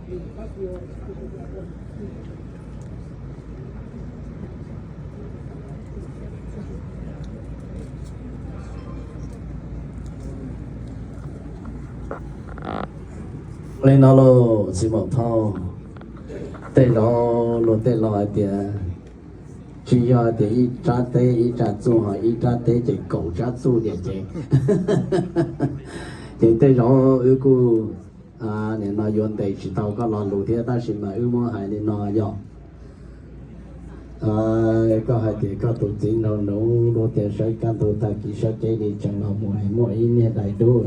Li no lauj, txiv muam phauj, tej zaum luag tej laus hais tias tsis yog tias ib rab teb ib rab txuj, ho ib rab teb ces kaum rab txuj tiag ces, ces tej zaum wb kuj nim no yuav ntes tsis tau koj lo lus thiab, tab sis mas wb muab hais li no yog koj hais tias koj tus txiv nraug nus luag tias sawv kaj ntug tag kis sab cev li tseem los mus es muaj ib niag dais dub,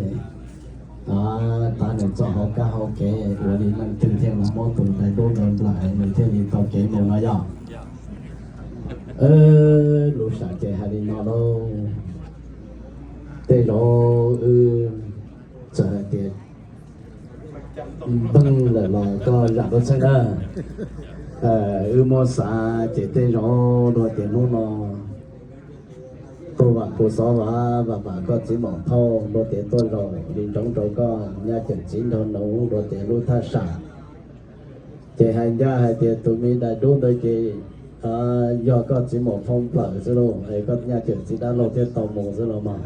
tav nws txoj hauv kab hauv kev ua li leej twg thiaj los muab tus dais dub ntawd nplawm nws thiaj li tau kev mus no yog. Lus sam ces hais li no lauj, tej zaum wb txawm hais tias npeej lawm los koj zam lub txheej na. Wb muab xav ces tej zaum luag tias hnub no tuaj vam kuv xov vam, vam vam koj txiv muam phauj luag tias tuaj zaum li ntsoov rau koj nyab cawm txiv nraug nus luag tias lub thaj sam. Ces hais ncaj hais tias tus me dais dub ntawd ces yog koj txiv muam phauj nplawm xwb lauj, es koj nyab cawm txiv dab laug thiaj tau mus xwb los mas.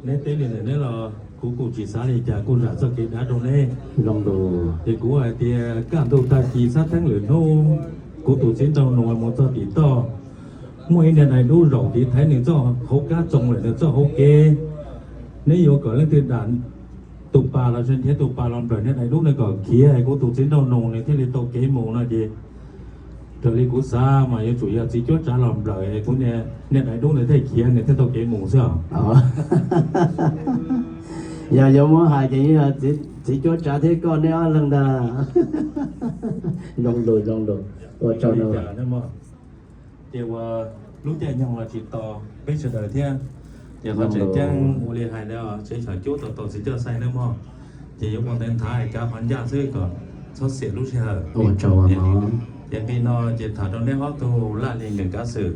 Neb teb li ntawm neb los kuv kuj tsis xav li cas, kuj zam txoj kev dab rau neb. Ces kuv hais tias kaj ntug tag kis sab theeb lwm hnub, kuv tus txiv nraug nus mus txog tim toj, muaj ib niag dais dub zaum tiv thaiv nws txoj hauv kab tsoo lawm nws txoj hauv kev. Neb yuav kom leej twg dam tus pas los sis nrhiav tus pas los nplawm niag dais dub no kom khiav es kuv tus txiv nraug nus nws thiaj li tau kev mus no ces raws li kuv xav mas yuav tsum yog txiv cuab tsav los nplawm es kuv niag dais dub ntawd thiaj khiav nws thiaj tau kev mus xwb os. Yog yuav muab hais ces yog txiv cuab tsav thiab koj neb ob leeg ntag. Zoo lus zoo lus, ua tsaug. Ces ua lub caij nyoog los tsis tos peb sawv daws thiab, ces qhov tseem ceeb ua li hais ntawd tsev xyom cuab tau tau txiv coj xaij nawb mog, ces yuav ua ntawd nthav kav qhov ncaj xwb kom txhob xiam lub sij hawm. Ces nqi no ces tham rau neb ob tug laj li nws kav xwm,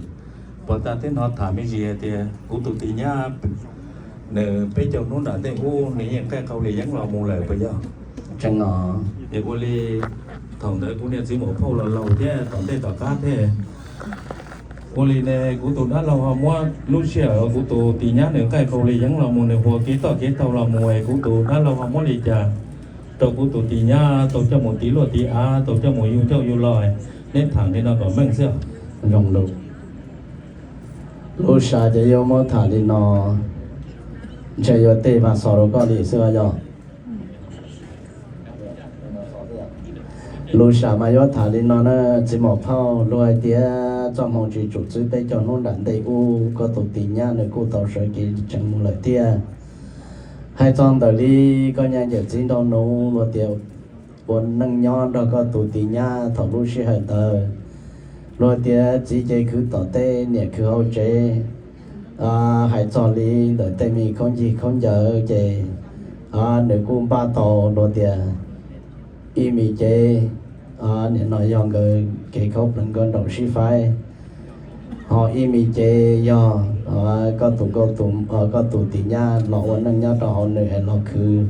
puas tas twb hnov tham me ntsis hais tias kuv tus tis nyab nws peb caug hnub nram ntej ub nws yeej qaij qau li yeeb los mus lawm puas yog? Ces ua li thaum ntawd kuv niag txiv muam phauj los laus thiab tom ntej tom qab thiab, ua li ne kuv tus dab laug ho muab lub sij hawm kuv tus tis nyab nws qaij qau li yeeb los mus nws huas kev toj kev taug los mus es kuv tus dab laug ho muab li cas rau kuv tus tis nyab tau coj mus tiv luaj tiv av tau coj mus yug coj yug los, neb tham li no kom meej xwb. Zoo lus. Lub sij hawm ces yuav muab tham li no, ntshe yuav tej vaj xos rau koj li xwb yog. Lus sij hawm mas yuav tham li no na, txiv muam phauj, luag hais tias txoj hmoo tsis tsum txwb peb caug hnub nram ntej ub, koj tus tis nyab nws kuj tau sawv kev tsees mus lawm thiab. Hais txog ntawm li koj nyab cawm txiv nraug nus luag tias ua neej nyob nrog koj tus tis nyab thaum lub sij hawm ntawd, luag tias txiv ces khwv tom teb niam khwv hauv tsev. Hais txog li ntawm tej me khaub ncaws khaub ncaws ces nws kuj npaj tau luag tias ib me cev, nim no yog nkawd kev khaub plees nkauj nraug sib faib, ho ib me cev yog koj tus nkauj tus, koj tus tis nyab los ua neej nyob rau hauv nws es los khwv,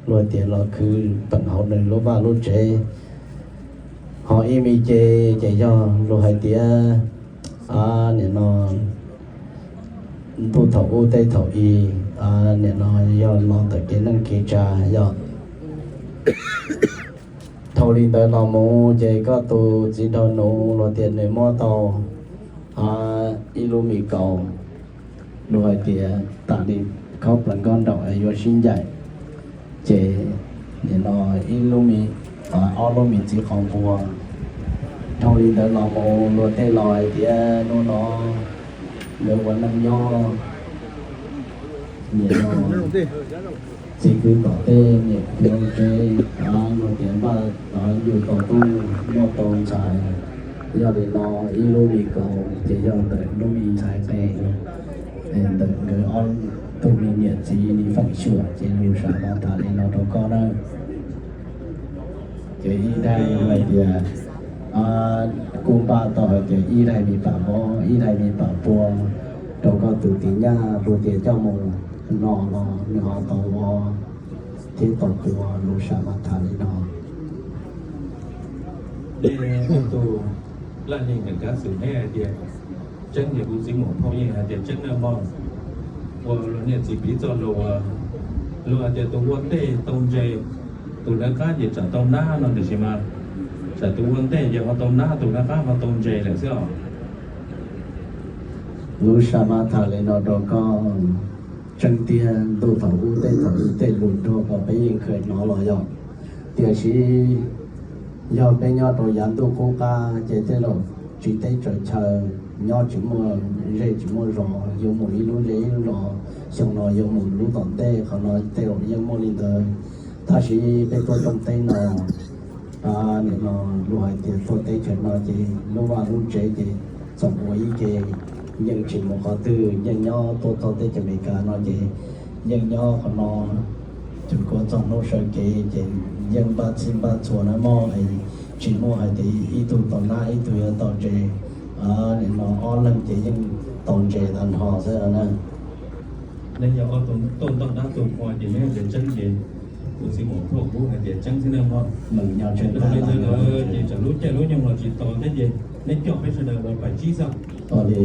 luag tias los khwv peem hauv nws lub vaj lub tsev. Ho ib me cev ces yog luag hais tias nim no ntuj thaum ub teb thaum i, nim no yog los ntawm kev neej kev tsav yog. Dhau li ntawd los mus ces koj tus txiv nraug nus luag tias nws muab tau ib lub me kaus, luag hais tias tas li khaub plees nkauj nraug es yuav sib ncaim, ces nim no ib lub me, ob lub me txiv qos npua. Dhau li ntawd los mus luag tej laus hais tias hnub no nkawd ua neej nyob, nim no txiv khwv tom teb niam khwv hauv tsev, luag tias npaj yuj tau tub muaj tau ntxhais. Yog li no ib lub me kaus ces yog ntawm lub me ntxhais qe, ntawm nkawd ob tug me niam txiv li feem xyuam ces lus sam no tas li no rau koj na. Ces ib daim hais tias kuj npaj tau hais tias ib daim me pam mob ib daim me pam pua rau koj tus tis nyab luag tias coj mus no los nws ho tau ua thiab tau tua, lus sam no tas li no. Tej tus laj neeg ntawm kab xwm neb hais tias tseeb ces kuv txiv muam phauj yeej hais tias tseeb na mog. Ua luag niam txiv piv txoj lus, luag hais tias tus ua ntej tau ntses, tus lawv qab ces tsam tau nab no tiam sis mas tsam tus ua ntej ces ho tau nab, tus lawv qab ho tau ntses lawm xwb os. Lub sij hawm mas tham li no rau koj, tseeb tiag ntuj thaum ub tej thaum i tej lus nrog koj peb yeej khaws hnov los yog, tiam sis yog peb nyob rau yav ntuj qub qab ces tej zaum tsis teb tsaws chaw, nyob tsis muaj zej tsis muaj zos, yuav mus ib lub zej ib lub zos, xyoo no yuav mus lub tom ntej, qhov no tej zaum yeej muaj li ntawd. Tab sis peb tuaj rooj teb no, nim no luag hais tias tuaj teb chaws no ces lub vaj lub tsev ces txawm ua ib ke, yeej tsis mus qhov twg, yeej nyob tuaj txog teb chaws Amelikas no ces yeej nyob qhov no. Txhua txog hnub sawv kev ces yeej npaj txhij npaj txhua na mog, tsis muaj hais tias ib tug tau nab ib tug yuav tau ntses. Nim no ob leeg ces yeej tau ntses tag nrho xwb na. Nej yog ob tug tuaj ntoj dab tuaj qhua ces neb hais tias tseeb ces kuv txiv muam phauj kuv hais tias tseeb xwb na mog. Li ntawd ces tsam lub caij lub nyoog los tsis tos thiab ces neb coj peb sawv daws los pais tsib xwb. Ua li,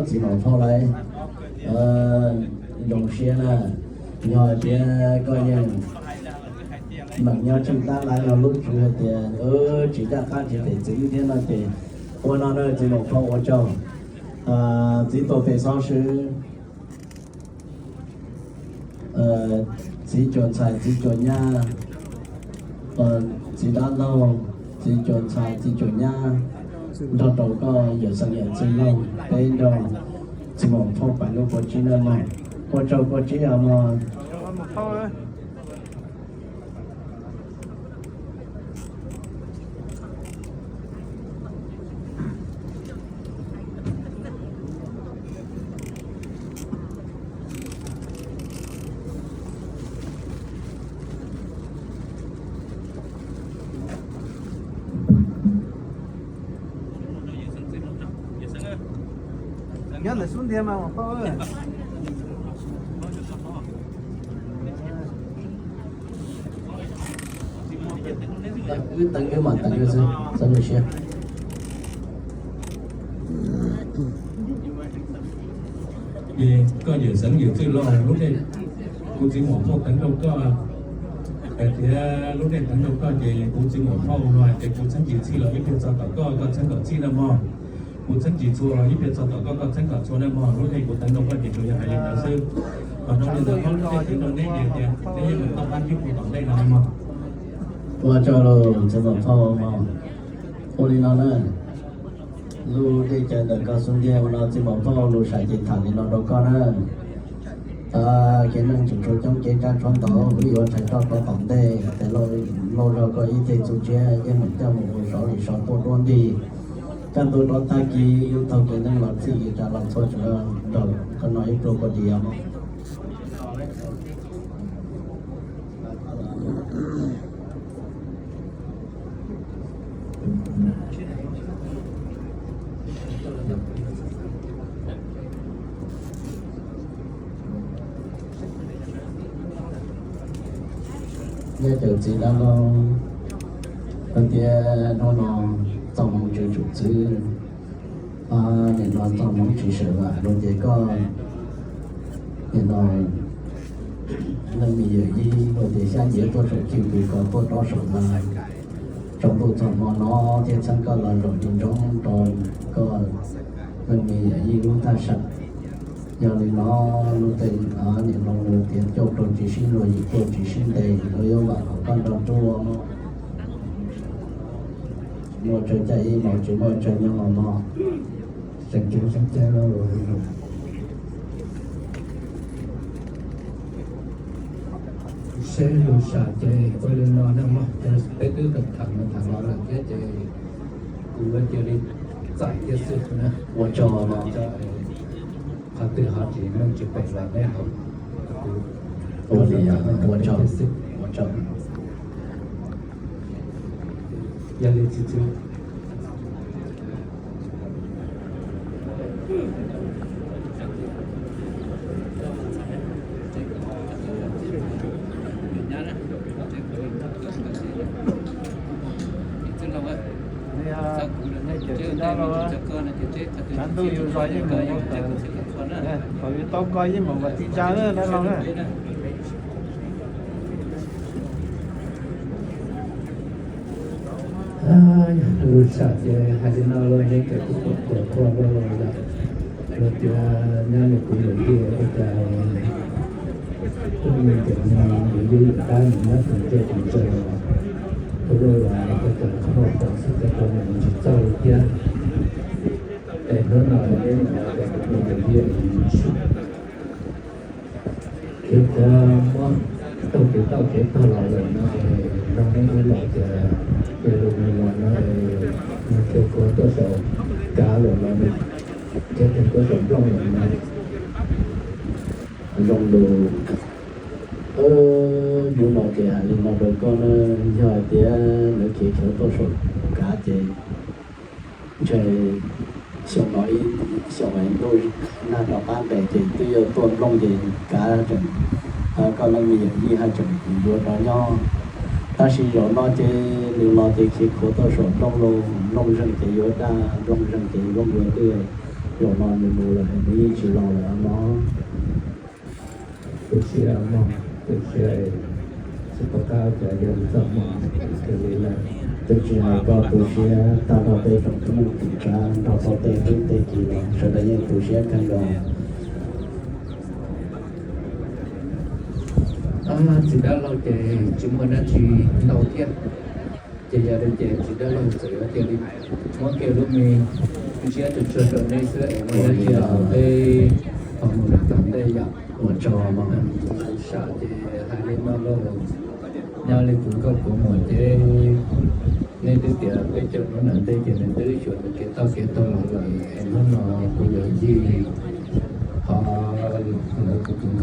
txiv muam phauj lauj, zoo siab na, yog hais tias koj yeej meem nyob tseem tab lawm los lub tswv hais tias tsis caj qab tsis phem txwv thiab no ces ua no na txiv muam phauj ua tsaug. Txiv tuam pem xov xwm, txiv cuas ntxhais txiv cuas nyab, txiv dab laug, txiv cuas ntxhais txiv cuas nyab, nrog rau koj yawm xeem yawm txwj laug peb nrog txiv muam phauj pais lub kua tsib na mog. Ua tsaug kua tsib os mog. Nyob ntawm xub ntiag mas ua pab. Wb teev wb mam teev wb xwb, txhob nyuaj siab. Ces koj yawm xeem yawm txwj laug lub caij, kuv txiv muam phauj teev rau koj hais tias lub caij teev rau koj ces kuv txiv muam phauj hais tias kuv txheeb tsis txhij los ib pliag txog tom koj, koj txheeb kom txhij na mog. Kuv txheeb tsis txhua los ib pliag txog tom koj, koj txheeb kom txhua na mog. Lub caij kuv teev rau koj ces tsuas yog hais li ntawd xwb. Qhov no li ntawd, koj lub caij teev rau neb ces tias neb yeej mus toj qab ntsib kuv tom ntej no mog. Ua tsaug txiv muam phauj mog. Ua li no na, lub teb chaws ntawm koj xub ntiag ua no txiv muam phauj lus sam ces tham li no rau koj na. Kev neej tseem tshuav coob, kev tsab tshuav ntau, wb yuav rhais roj rau tom ntej. Tes lauj zog koj ib teg txuj tsiab yeej meem coj mus ua zov li so tuaj duab nti. Kaj ntug rov tag kis yus taug kev neej los txij li cas los txhua tsav nraum koj no ib pluag koj diav mog. Nyob cov txiv dab laug, koj tias hnub no txoj hmoov tsis tsum txwv, nim no txoj hmoov tsis sawv vam no ces koj nim no leej me yawm yij ua tias xyab nyiav tuaj saum cwj pwm ko tuaj dob saum ntag. Tsaus ntuj txog hmo no thiaj txheeb koj los zaum ti ntsoov rau koj leej me yawm yij lub thaj sam. Yog li no lub tej nim no nws tias coj rau tsis sib luag yim tuaj tsis sib ntes, luag yuav vam kom koj nrog ruaj. Muaj tsawg caij ib hmos, tsis muaj tsawg nyob hmo no. Tseem ceeb tseem ceeb lawm. Seb lus sam ces ua li no na mog, peb twb tham no tham no lawm thiab ces kuv cia li txais thiab xwb na. Ua tsaug no, qhov twg ho tsis meej tsis pem los neb ho, kuv ua li ua tsaug, ua tsaug. Yog li txiv txiv. Tshav ntuj yus zos yeej mus, thaum yus tau koj yeej mus kom tsis tsa na dab laug na. Lub sij hawm ces hais li no los neb cov kuj pom tau qhua loj loj lawm, yog tias nyob li kuv yawm yij ua cas kuj nws cov me nyuam yug yawm dab nws nyob tus ntse tus ntse los kuj loj los koj cov qhov muag pom xwb, cov qhov muag tsis txawj li thiab. Es hnub no neb mus cov me nyuam yug yawm dab, ces cov muab tau kev toj kev tog los lawm no es nrog neb ib los tias, ces lus nws los no es nws khiav khuav tuaj saum kav lawm los nws khiav khuav tuaj saum nplooj lawm no. Zoo lus, yus no ces hais li no rau koj na, yog hais tias lawv khiav khiav tuaj saum kav ces ntshe xyoo no ib xyoos ntuj nag rov qab nqes ces twb yuav tuaj nplooj ces kav tseem, koj leej me yawm yij haj tseem yuav rov nyob. Tab sis zaum no ces nws los ces khiav khuav tuaj saum nplooj los, nplooj zeeg ces yuav daj, nplooj zeeg ces yuav npua twj. Zaum no nws mus lawm nws yeej tsis los lawm no. Tu siab mog, tu siab, tsis pom qab cas yog txoj hmoo li lawm. Twb tsis hais koj tu siab, tag nrho peb tsoom tub neej tub tsav nrog tau tej tub tej kiv los sawv daws yeej tu siab kawg nkaus. Txiv dab laug ces tsis muaj dab tsi ntau thiab, ces yog li ces txiv dab laug txawm yuav cia li muab kiag lub me ntsiab tsuag tsuag rau neb xwb es muaj dab tsi los peb ho mus tom ntej yom. Ua tsaug mog. Sam ces hais li no lauj, nyob li kuv nkauj kuv muam ces nej twb tias peb cov hnub nram ntej ces nws twb xyuas nws kev toj kev taug los lawm es hnub no kuv yawm yij ho lawv kuv nkauj